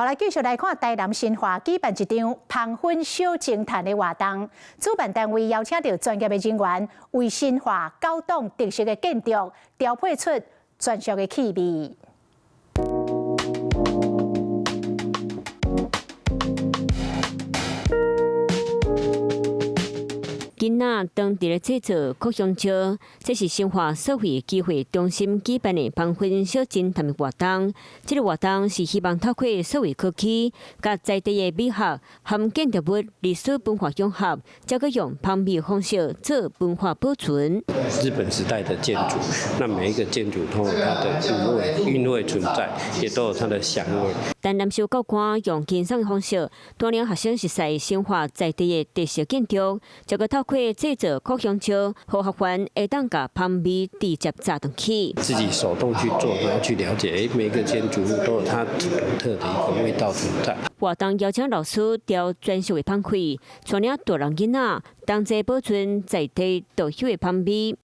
好來，繼續來看台南新化舉辦一場芳薰小偵探的活動，主辦單位邀請著專業的人員，為新化九棟特色的建築調配出專屬的氣味。囡仔當佇咧製作擴香蕉，這是新化社會機會中心舉辦的芳薰小偵探的活動。這個活動是希望透過數位科技，佮在地的美學和建築物歷史文化融合，再閣用芳味方式做文化保存。日本時代的建築，那每一個建築都有它的韻味，韻味存在，也都有它的香味。陳南修教官用輕鬆的方式，帶領學生熟悉新化在地的特色建築，再閣透過製作擴香蕉，予學員會當共芳味直接炸轉去。自己手動去做，然後去了解，每個建築物都有它獨特的一個味道存在。活動邀請老師調專屬的芳氣，帶領大人囡仔同齊保存在地特有的芳味。